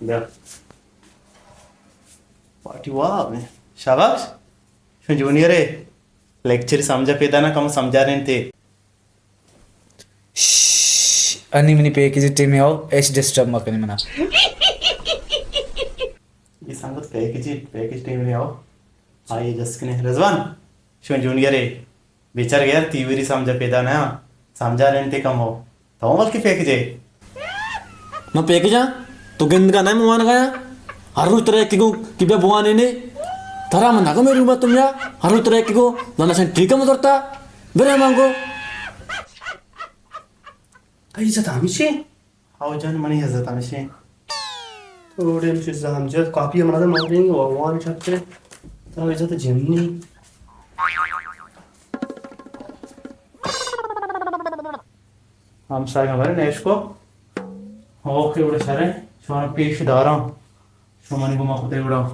بیا۔ پارٹی واہ، شاباش۔ شو جونیئر ہے، لیکچر سمجھا پیدا نہ، کم سمجھا رہے تھے۔ شش، انی منی پیکج ٹیم آؤ، ایش ڈسٹرب مکنی منا۔ یہ سنگت پیکج، پیکج ٹیم آؤ۔ آئیے جس کنے رضوان، شو جونیئر ہے۔ بیچار گیر تیوری سمجھا پیدا نہ، سمجھا رہے تھے کم ہو۔ تو بلکہ پیکج ہے۔ من پیکج ہاں؟ تو گند کا نہیں موان گیا؟ ہر روز ترے کی گو کہ بے بوانے نے۔ ترا من نگو میرے روما تم یا۔ ہر روز ترے کی گو، دانا سن ٹھیک ہے مدرتا۔ برے مانگو۔ تئی عزت ہمیشی؟ ہاو جان، منی عزت ہمیشی۔ تو ڈیل چیز ہم جت کاپی ہم نظر ماریں گے، وان چکتے۔ تو عزت جنی۔ ہمسایگ ہمارے نیش کو۔ اوکے، وڑا شرے، شما پیش داراں۔ شما نے گما کتے وڑا۔